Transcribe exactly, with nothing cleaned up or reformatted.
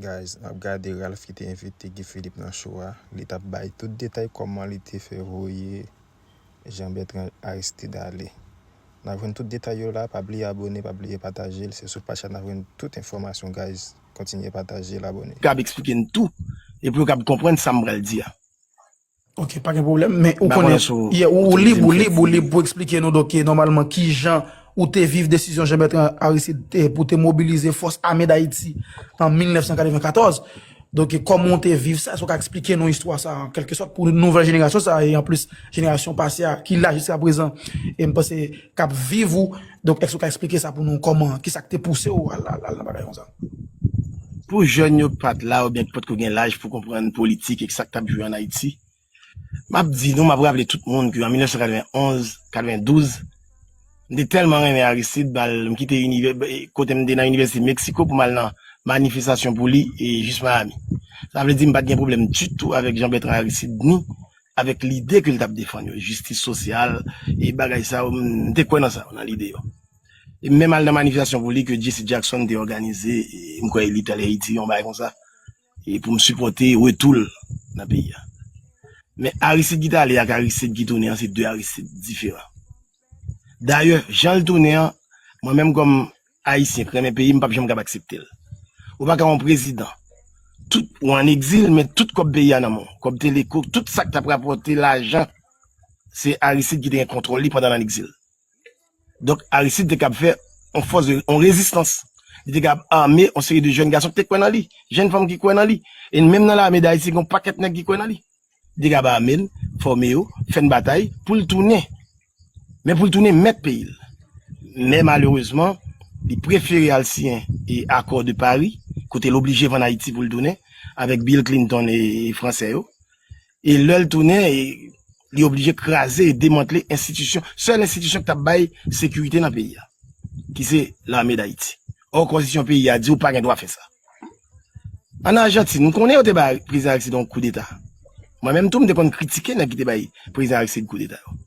Guys, n ap gade Ralph ki te envite Guy Philippe nan show a. Li t ap bay tout detay kòman li te fè voye Jean Bertrand Aristide ale. N ap jwenn tout detay yo la, pa bliye abòne, pa bliye pataje l. Se sou paj la n ap jwenn tout enfòmasyon, guys. Kontinye pataje l, abòne. Kab eksplike n tou, epi yo kab konprann sa m pral di a. Ok, pa gen pwoblèm, men ou konnen, ou lib, ou lib, ou lib pou eksplike nou, donk, nòmalman, kijan ou te viv desizyon Jean Bertrand Aristide pou te mobilize fòs ame Dayiti an mil nèf san katreven katòz. Donk, kòman ou te viv sa, èske ou ka eksplike nou istwa sa, an kèlke sòt, pou nouvèl jenerasyon sa, e anplis, jenerasyon pase a, ki la jiska prezan, e m panse, k ap viv ou, donk, èske ou ka eksplike sa pou nou, kòman, kisa k te pouse ou al, al, al nan bagay konsa? Pou jèn yo k pa t la, oubyen ki potko gen laj pou konprann politik e sa k t ap jwe an Ayiti, m ap di nou, m ap raple tout moun ke an mil nèf san katreven onz, katreven douz, m te tèlman renmen Aristide, m al, m kite inivè-, kote m te nan Inivèsite Meksiko pou m al nan manifestasyon pou li, e jis Miami. Sa vle di m pa t gen pwoblèm ditou avèk Jean Bertrand Aristide, ni avèk lide ke l t ap defann yo, jistis sosyal, e bagay sa yo, m te kwè nan sa yo, nan lide yo. E m menm al nan manifestasyon pou li ke Jesse Jackson te òganize, e m kwè Little Haiti, yon bagay konsa, e pou m sipòte retou l nan peyi a. Men Aristide ki t ale ak Aristide ki tounen an, se de Aristide diferan. Dayè, jan l tounen an, mwen menm kòm Ayisyen k renmen peyi m, m p ap janm kab aksepte l. Ou pa ka yon prezidan, tout, ou an egzil, men tout kòb peyi a nan men w. Kòb Teleco, tout sa k t ap rapòte lajan, se Aristide ki te gen kontwòl li pandan l an egzil. Donk, Aristide te kab fè yon fòs de, yon rezistans. Li te kab ame yon seri de jèn gason ki te kwè nan li, jèn fanm ki kwè nan li. E menm nan lame Dayiti, gen yon pakèt nèg ki kwè nan li. Li te kab ame l, fòme yo, fè n batay pou l tounen. Men pou l tounen mèt peyi l. Men malerezman, li prefere al siyen e akò de Pari, kote l oblije vann Ayiti pou l tounen, avèk Bill Clinton e, e Fransè yo. E lè l tounen, e, li oblije kraze e demantle enstitisyon, sèl enstitisyon ki t ap bay sekirite nan peyi a, ki se Lame Dayiti. Ò, konstitisyon peyi a di w pa gen dwa fè sa. Ann Ajantin, m konnen yo te bay prezidan Aristide yon koudeta. Mwen menm tou, m te konn kritike nèg ki te bay prezidan Aristide koudeta yo.